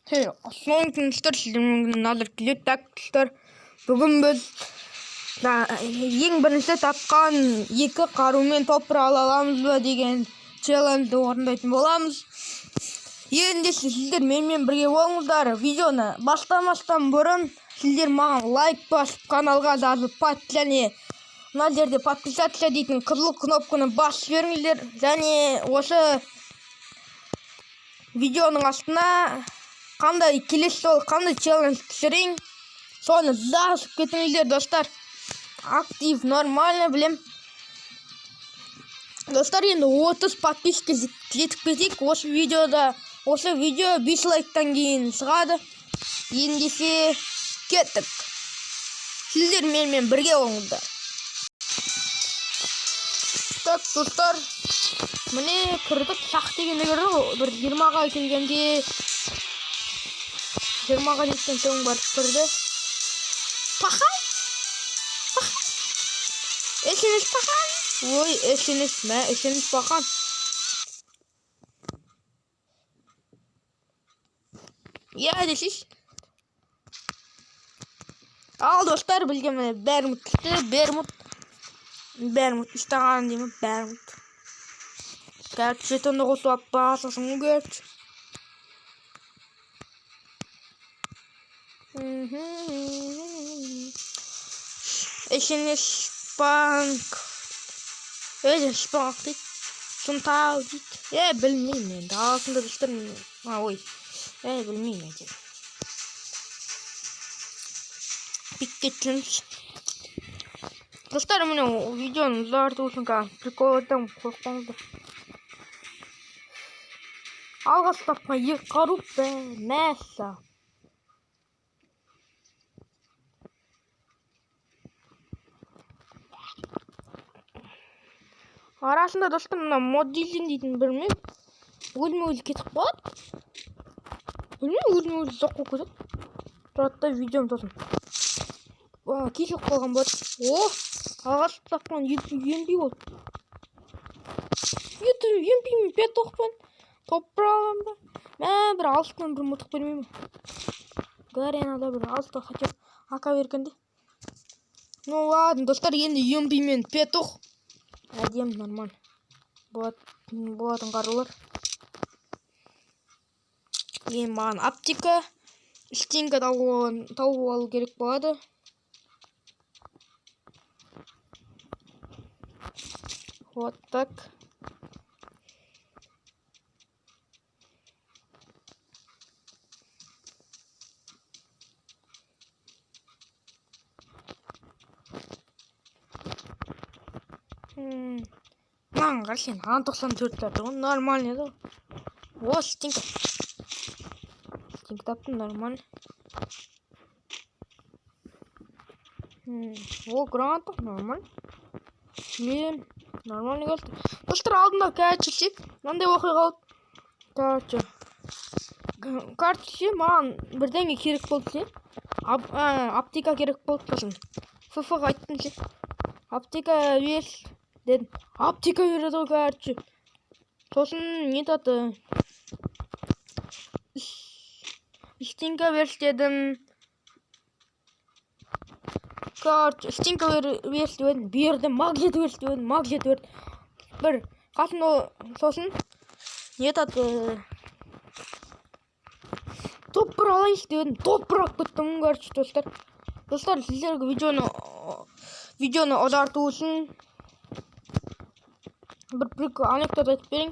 Ассалаумағалейкум, сіздермен Назар келеді. Так, достар, бүгін біз ең бірінші тапқан екі қарумен топ ала аламыз ба деген челленджді орындайтын боламыз. Ендеше сіздер менімен бірге болыңыздар. Видеоны бастамастан бұрын сіздер маған лайк басып, каналға жазылып, және мына жерде подписаться дейтін қызыл кнопканы басып жіберіңіздер. Және осы видеоның астына қандай келесі жолы қандай челлендж түсірейін, соны жазып кетіңіздер, достар. Актив нормально білем. Достар, енді 30 подписчикке жетіп кетейік. Осы видеода, осы видео 5 лайктан кейін шығады. Ендеше кеттік. Сіздер менімен бірге болыңыздар. Так, достар, міне кірдік, сақ дегенде кірдік ғой. Бір 20-ға келгенде, 20-ға жеткен соң барып кірді. Пахан! Пахан! СНС пахан! Ой, СНС, мә, СНС пахан. Иә десейші. Ал, достар, білген міне Бермуд түсті, Бермуд. Бермуд ұстаған деймін, Бермуд. Короче, жетонды қосып алып басасың ғой, короче. SNS банк. SNS банк дейді. Сұнтау дейді. Е, білмеймін енді. Ағылшында достар, а, ой. Е, білмеймін енді. Бүйтіп кетсеңіз. Достар, міне видеоны ұзарту үшін қазір прикол айтамын, қорықпаңыздар. Алғаш тапқан екі қару мәссаған. Арасында, достар, мына моддизин дейтін бір мен өзіме өзі кетіп қалады. Білмеймін, өзіме өзі жоқ болып кетеді. Тұрады да видеом сосын. Кешігіп қалған болады. О, алғаш тапқан екі UMP болды. Екі UMP мен петухпен топ бір аламын ба? Мә, бір алыстан бір мылтық бермеймін. Гаренада бір алыстан хотя бы АК бергенде. Ну ладно, достар, енді UMP мен петух. Әдемі, нормально. Болатын қарулар. Енді маған аптека, стенка тауып алу керек болады. Вот так. Маған қара сен, ан 94 жатыр ғой, нормально еді ғой. О, стенка. Стенка таптым, нормально. О, граната, нормально. Шлем, нормально келді. Достар, алдында, короче, ше, мынандай оқиға болды. Короче, короче, ше, маған бірдеңе керек болды ше. Аптека керек болды сосын. ФФ-ға айттым ше. Аптека бер дедім. Аптека береді ғой, короче. Сосын не таты? Стенка бер дедім. Короче, стенка бер деп едім. Берді, маг жеті бер деп едім, маг жеті берді. Бір қасында сосын не таты? Топ бір алайыншы деп едім. Топ бір алып кеттім, короче, достар. Достар, сіздерге видеоны ұзарту үшін бір прикол анекдот айтып берейін.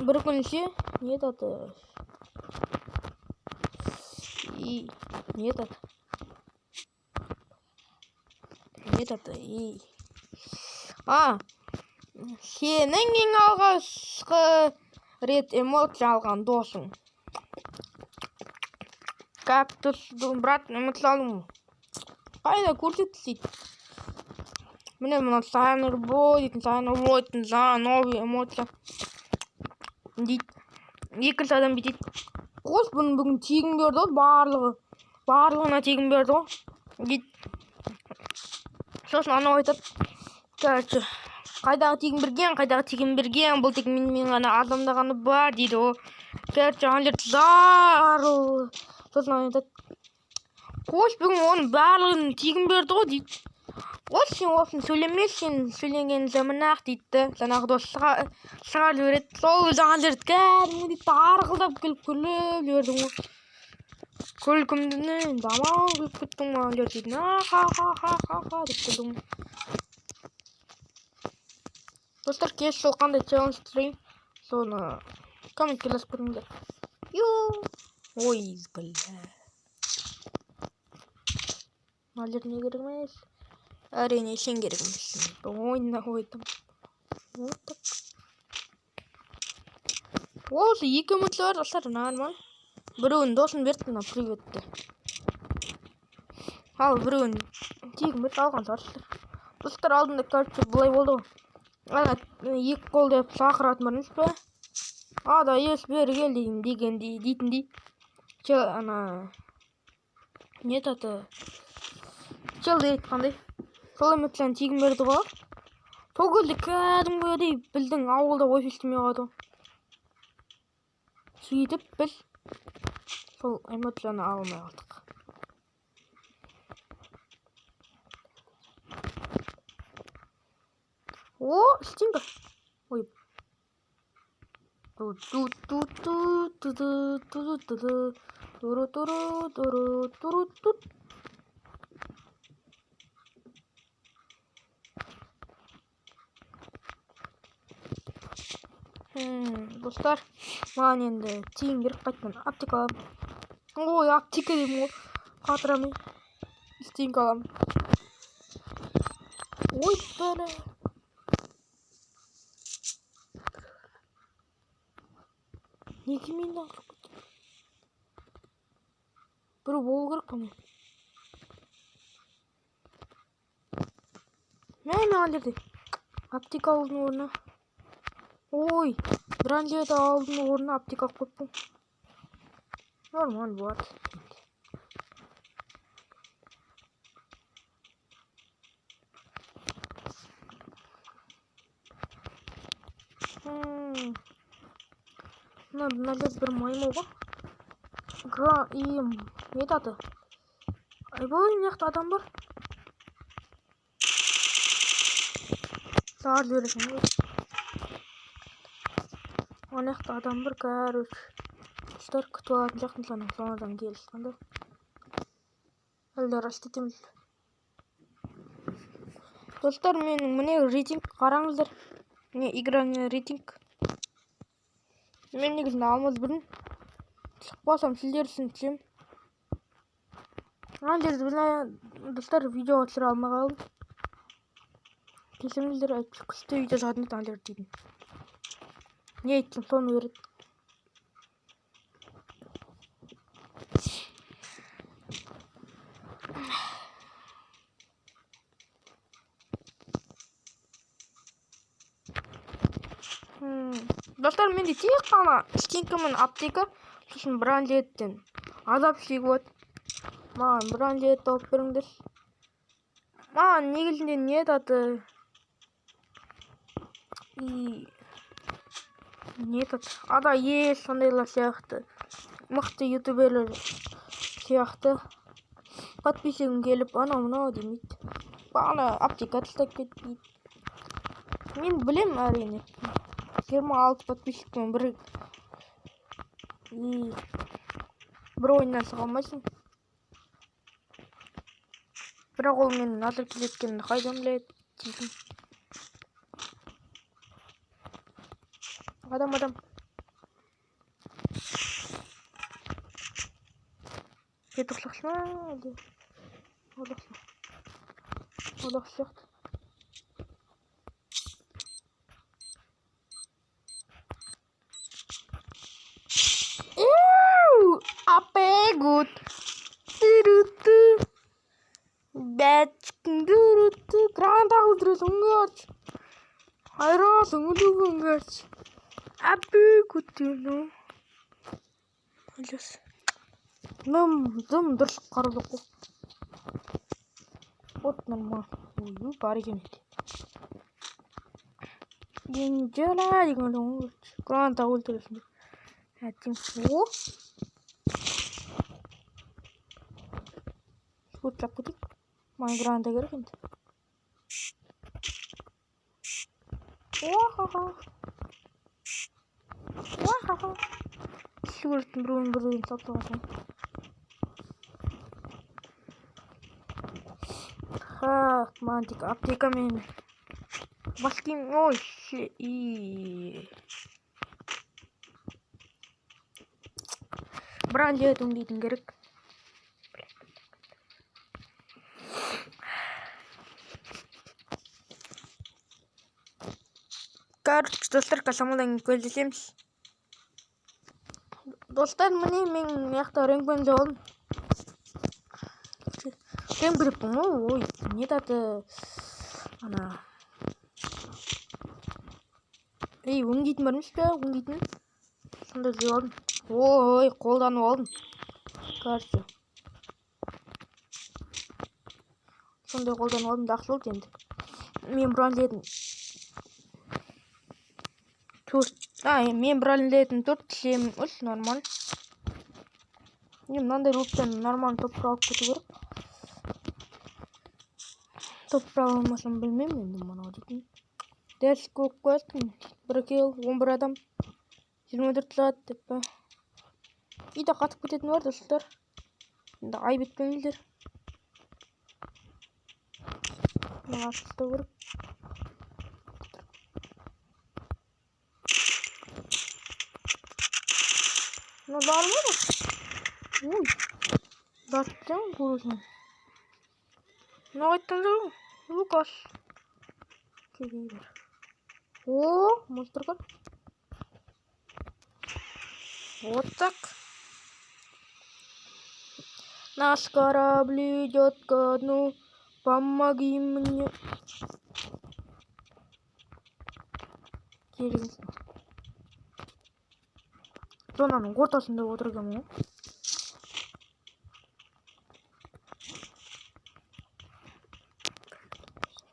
Бір күні ше, не таты? И не таты? Не таты? И а, сенің ең алғашқы рет эмоция алған досың. Кактус, брат, эмоция алдым. Қайда көрсетті дейді. Міне мына Сайнер Бой дейтін, Сайнер Бой дейтін жаңа новый эмоция дейді. Екінші адам бүйтеді. Қос, бұны бүгін тегін берді ғой, барлығы. Барлығына тегін берді ғой дейді. Сосын анау айтады. Короче, қайдағы тегін берген, қайдағы тегін берген, бұл тек менімен ғана адамда ғана бар дейді ғой. Короче, ана жерде зарыл. Сосын айтады: «Қош, бүгін оның барлығын тегін берді ғой», — дейді. «Ой, сен осыны сөйлеме, сен сөйлеген жаман-ақ», — дейді да, жаңағы дос шығарып жібереді. Сол ана жерде кәдімгідей тарқылдап күліп күліп жібердім ғой. Күлкімді жаман күліп кеттім ғой ана жерде дейтін. Ха-ха-ха-ха-ха деп күлдім. Достар, келесі жолы қандай челлендж түсірейін, соны комментке жазып кетіңдер. Ю! Ой, бля. Мына жер не керек емес? Әрине, сен керек емессің. Ойна қойдым. Вот так. Осы екі үміт бар, достар, нормально. Біреуін досым берді мына приветті. Ал біреуін тегін берді, алған шығарсыздар. Достар, алдында, короче, былай болды ғой. Ана екі қол деп шақыратын бар емес пе? Ада ес бері кел деймін дегендей, дейтіндей. Чел, ана не аты? Чел деп айтқандай. Сол үмітлерін тегін берді ғой. Сол кезде кәдімгідей біздің ауылда ой естімей қалды ғой. Сөйтіп біз сол эмоцияны ала алмай қалдық. О, істеймін бе? Ой. Ту-ту-ту-ту-ту-ту-ту-ту-ту. Туру-туру-туру-туру-тут. Достар, маған енді тиын керек, қайтадан аптека аламын. Ой, аптека деймін ғой. Қатырамын. Стинг аламын. Ой, бәрі. Неге мені алып кетті? Біреу болу керек қой мен. Мә, мен ана жерде аптека алудың орнына. Ой, бронежилет алудың орнына аптека алып қойыппын. Нормально болады. Мына жерде бір маймыл ғой. И не аты? Айбай, мына жақта адам бар. Сағат жібересің ғой. Ана жақта адам бар, короче. Достар, күтіп алатын сияқтымыз ана зонадан келіп шыққанда. Әлде рас етеміз. Достар, менің міне рейтинг қараңыздар. Міне играның рейтинг. Мен негізінде алмаз бірін. Шықпасам сіздер үшін түсемін. Ана жерде мына достар видеоға түсіре алмай қалдым. Кешіріңіздер, әйтпесе күшті видео шығатын еді ана жерде дейтін. Не айтсам соны береді. Достар, менде тек қана стенкамен аптека, сосын бронежилеттен азап шегіп отыр. Маған бронежилет тауып беріңдер. Маған негізінде не аты? И не аты? Ада ес сондайлар сияқты. Мықты ютуберлер сияқты. Подписчигім келіп, анау мынау демейді. Бағана аптека тастап кетпейді. Мен білем әрине. 26 подписчикпен бір ойыннан шыға алмайсың. Бірақ ол менің назар келеткенімді қайдан біледі дейсің. Адам, адам. Петушок ма әлде? Олақ сияқты. Апегут. Тыры-ты. Бәчкін-дыры-ты. Граната өлтіресің, өнгерч. Айрасың, өлгенгерч. Апегут деймін. Өлес. Дым, дым дұрыс қару жоқ қой. Вот нормально. Ой, бар екен. Енжела деген өлең. Граната өлтіресің. Әттең. О! Өрт кетейік. Маған граната керек енді. Уа-ха-ха. Уа-ха-ха. Суреттің біреуін біреуін салып салған. Так, маған тек аптека мен бас киім. Ой, и бронежилет өңдейтін керек. Короче, достар, шамалдан кейін кездесеміз. Достар, міне мен мына жақта реңкпен алдым. Реңк деппін ғой. Ой, не таты ана. Ей, өңдейтін бар емес пе? Өңдейтін. Сонда іздеп алдым. Ой, қолданып алдым. Короче. Сондай қолданып алдым, жақсы болды енді. Мен бронежилетін 4. Мен бронежилетін 4, шлем 3, нормально. Не, мынандай луттан нормально топ алып кету керек. Топ ала алмасам білмеймін енді мынау дейтін. Дәл көк қоясың. 1 килл, 11 адам. 24 сағат деп па. Үйде қатып кететін бар, достар. Енді айып етпеңіздер. Мына атып керек. Ну, нормально. Ой, даттан көресің. Ну, айттың ғой, Лукас. Келгендер. О, монстр кар. Вот так. Наш корабль идет ко дну. Помоги мне. Келгенсің. Зонаның ортасында отыр екенмін ғой.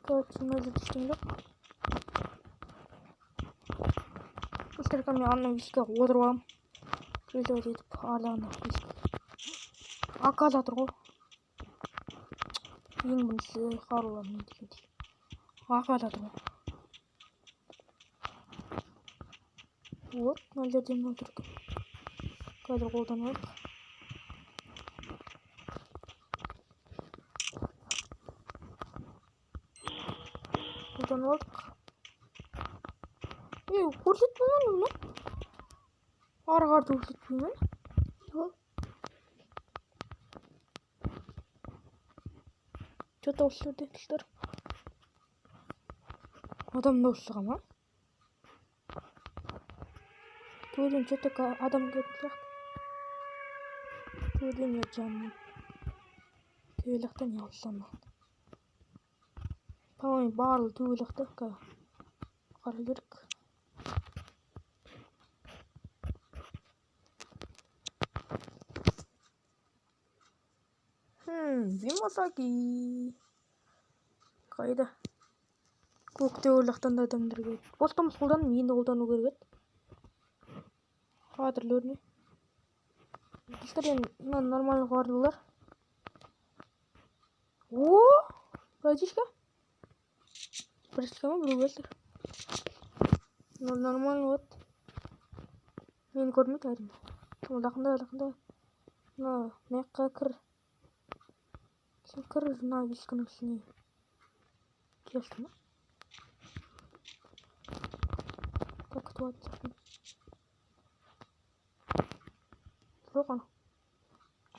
Короче, мына жерде ештеңе жоқ. Достар, мен ана вискіге отырып аламын. Күресіп етіп, ар жағында виски. АК жатыр ғой. Ең бірінші қарулармен дегендей. АК жатыр ғой. Вот, мына жерде мынау тұр екен. Қазір қолданып алайық. Қолданып алдық. Ей, көрсетпей ме мына? Ары қарата көрсетпей ме? Че-то осы жерде, достар. Адам дауысы шыға ма? Төбеден че-то адам келетін сияқты. Төбеден не жаным. Төбе жақта не алсам маған? По-моему, барлығы төбе жақта. Қарау керек. Бимасаки. Қайда? Көкте ол жақтан да адамдар келеді. Бостан қолданып, енді қолдану керек еді. Қадірлі өрме. Достар, енді мына нормальный қарулар. О, братишка. Братишка ма, біреу келді. Мына нормальный вот. Мені көрмейді әрине. Ол жақында, жақында. Мына жаққа кір. Сен кір, мына вискінің үстіне. Келді ма? Так, күтіп алатын. Жоқ ана.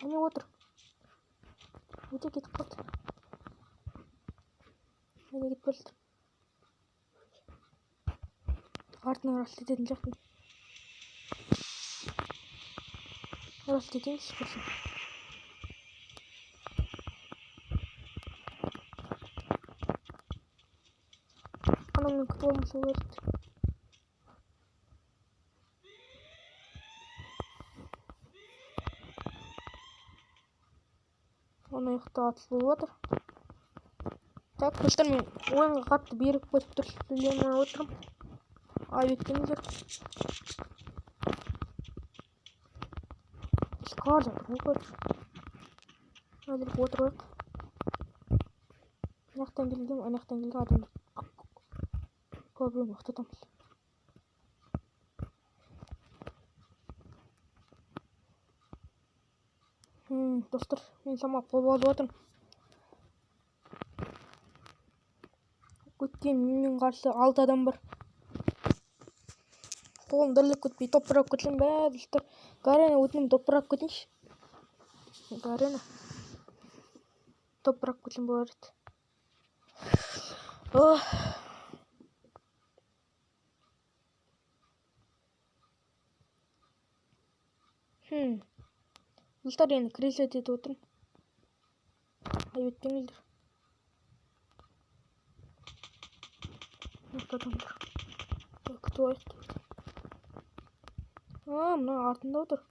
Әне отыр. Өте кетіп қалды. Әне кетіп бара жатыр. Артынан рас ететін сияқтымын. Рас етейінші, құрсын. Анау мен күтіп алмаса болар еді. Ана жақта атыс болып жатыр. Так, достар, мен ойынға қатты беріп кетіп тұр, сөйлемей отырмын. Айып етпеңіздер. Қар жатыр ғой, короче. Әзір отырайық. Мына жақтан келген, ана жақтан келген адамды көбірек ұйықтатамыз. Достар, мен самал қобалжып жатырмын. Өткен менімен қарсы 6 адам бар. Қолым дірілдеп кетпей, топ бір алып кетсем бә, достар. Гарена, өтінемін, топ бір алып кетейінші. Гарена. Топ бір алып кетсем болар еді. Ох. Достар, енді кресет етіп отырмын. Айып етпеңіздер. Адамдар. Күтіп алайық. Мына артында отыр.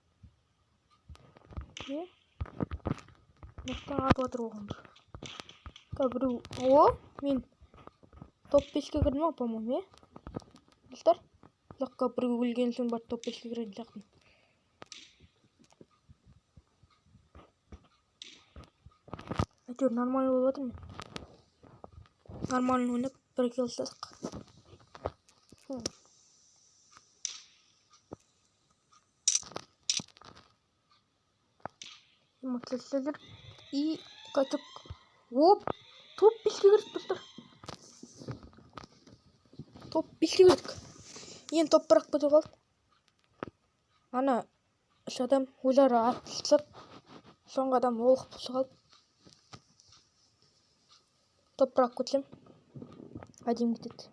Не? Мына атып отыр оған бір. Біреу. О, мен топ 5-ке кірдім ау, по-моему, е? Достар, жаққа біреу өлген соң барып топ 5-ке кіретін сияқтымын. Әйтеуір нормально болып жатырмын мен. Нормально ойнап бір килл ұстадық. И качок. Оп, топ 5-ке кірдік, достар. Топ 5-ке кірдік. Енді топ бір ақ кетіп қалды. Ана үш адам өзара атысып, соңғы адам олық болып қалды. Топ бір ақ кетсем, әдемі кетеді.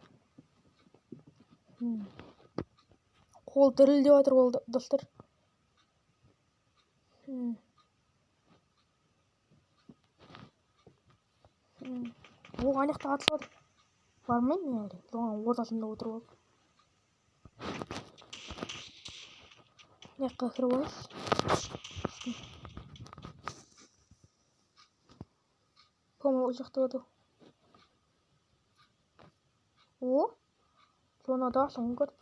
Қол дірілдеп жатыр ол, достар. О, ана жақта атысып жатыр. Бармаймын мен әлі. Соған ортасында отырып алып. Мына жаққа кіріп алайық. По-моему, ол жақта болады. О, зонада соңғы көріп.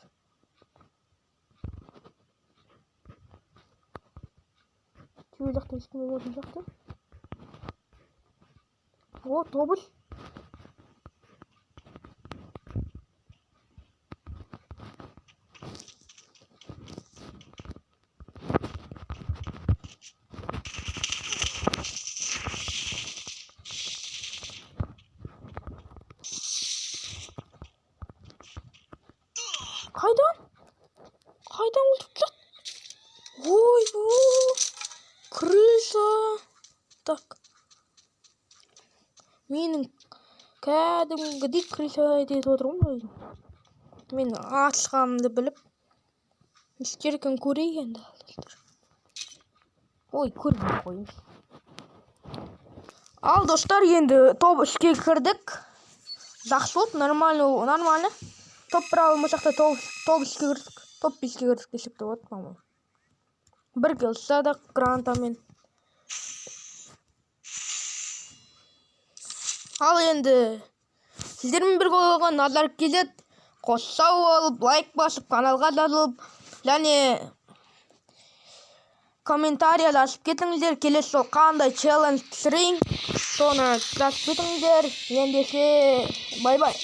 Төбе жақта ешкім болмайтын сияқты. О, тобыл. Қайдан? Қайдан өлтіріп тастады? Ойбу! Крыса! Так. Менің кәдімгідей крыса етіп отырмын ғой өзім. Мен атысқанымды біліп, не істер екенін көрейік енді, достар. Ой, көрмей қойыңыз. Ал, достар, енді топ 3-ке кірдік. Жақсы болды, нормально, нормально. Топ бір алмасақ та топ 3-ке кірдік. Топ 5-ке кірдік десек те болады, по-моему. Бір килл ұстадық гранатамен. Ал енді сіздермен бірге болған Назар KZ. Қоссау болып, лайк басып, каналға жазылып, және комментария жазып кетіңіздер. Келесі жолы қандай челлендж түсірейін, соны жазып кетіңіздер. Ендеше, бай-бай.